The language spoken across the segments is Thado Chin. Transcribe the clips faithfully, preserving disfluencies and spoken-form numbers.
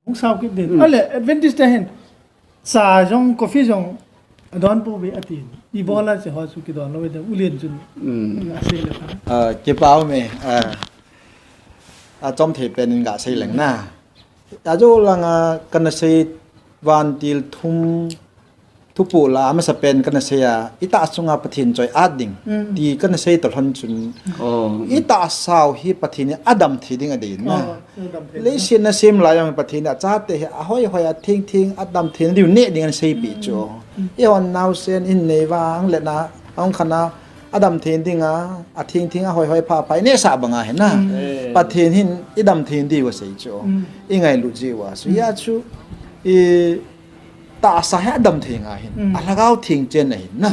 Hung sao kit din. Ale, Adventist te hin. Cha jong, coffee jong, adon pouve atin. Ibola hiche ho chu kidon lou ve, ulen chun. Asei le. Ah, kipa ume, ah, achom thei pen in gasei leng na. Ajo langa kana sei vantil thum thupu la amasa pen kana sei a, itahsa chunga Pathen choi-at ding. Ti kana sei toh lhon chun. Itahsa u hi Pathen in adam thei ding adei na. Leiset a sem lai jong Pathen in achate hi ahoi hoi a theng theng adam thei diu neh ding aseipeh chu. Eihon naosen in nei vang le na, ahung khan a, adam thei ding a, atheng theng ahoi hoi pha pha inehsah banga hi na. Pathen hin idam thei diu asei chu. Ingailut jeh uva. Chu hia chu, i tahsa hi adam thei ngai hin. Alhagao theng chen ahin na.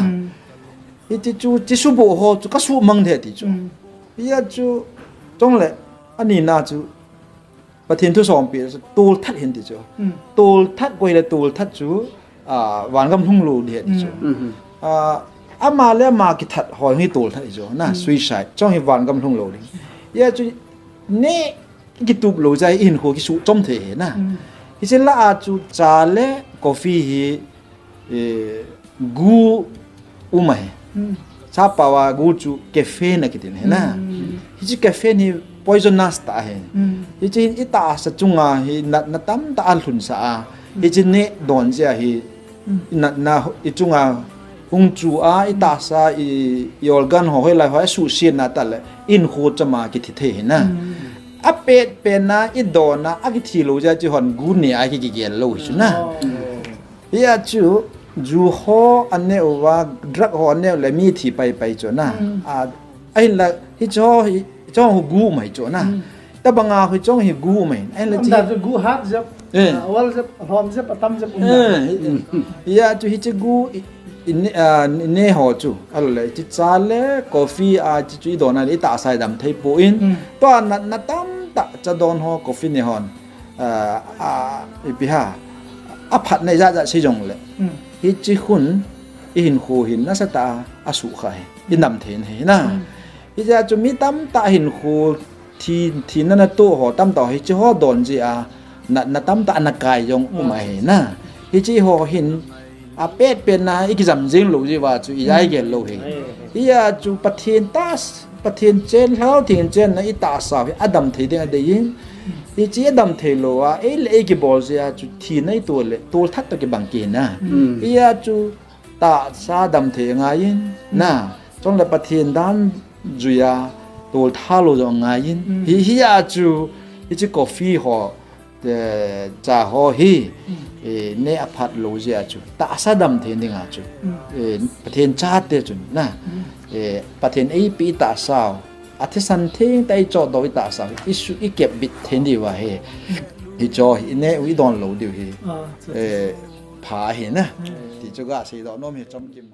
Hiti chu, Jesu bou ho chu kasuhmang thei ti chu. Hia chu, chule, anina chu, Pathen thu sompi, tolthat hin ti chu. Tolthat koi le tolthat chu, ah, vangam lhung lou ding ti chu. Ah, ama le ama kithat ho hi tolthat hi chu, na, suicide. Chong hi vangam lhung lou ding. Hia chu, neh kitup lou jeh a ihinkho kisuh chom thei hi na. Hiche lah a chu cha le coffee hi, eh, gu um ahi. Chapa uva gu chu caffeine akiti hi na. Hiche caffeine hi poisonous tah ahi. Hiche hin itahsa chunga hi natna tamtah alhunsah a. Hiche neh don jeh a hi natna ichunga hung chu a, itahsa i, i organ ho hoilai ho asuhsetna tah le ihinkho chama kithi thei hi na. Apet pen a idon a akithi lou jeh a chu hon gu neh a kigel lou hi chu na. Hia chu, ju ho aneh uva, drug ho aneh u le mi thi pai pai chu na. A, ahinla, hiche ho hi, hiche ho gu um ahi chu na. Tabanga hiche ho hi gu um ahi. Ahinla chu gu hat jep, eh, awal jep, alhom jep, atam jep um. Eh, hia chu hiche gu i, i ne, ah, ne ho chu. Ahilou le, hiche cha le coffee a hiche chu idon a le itahsa idam thei poi. Tua natna tamtah cha don ho coffee ne hon. Ah, ah, ipi ham, aphatna ijat jat sei jongle. Hiche khun, ihinkho hin nasatah a asukha hi. Idam thei nahi na. Hijeh chun mi tamtah hinkho thi, thina natoh ho tamtah hiche ho don jeh a, natna tamtah ana kai jong um ahi na. Hiche ho hin, apet pen a ikijam jing lou jeh uva chu ijai gel lou hi. Hia chu Pathen tah, Pathen chen, Lhagao Theng chen na itahsa u hi adam thei ding adei in. Hiche adam thei lou a, ei le ei kibol jeh a chu thina itoh le, tolthat toh kibang kit na. Hia chu tahsa adam thei ngai in, na. Chule Pathen dan jui a, tolthat lou jong ngai in. Hi, hia chu, hiche coffee ho, eh, cha ho hi, eh, neh aphat lou jeh a chu, tahsa dam thei dinga chu, eh, Pathen chate chun na, eh, Pathen eipeh tahsa u, athisan thengtah a ichotdoh u tahsa u, isu, ikep bit thei diu ahi. Hiche hi, ineh u idon lou diu hi, eh, pha ahi na. Ti chu gasei doh nom hi chomkim.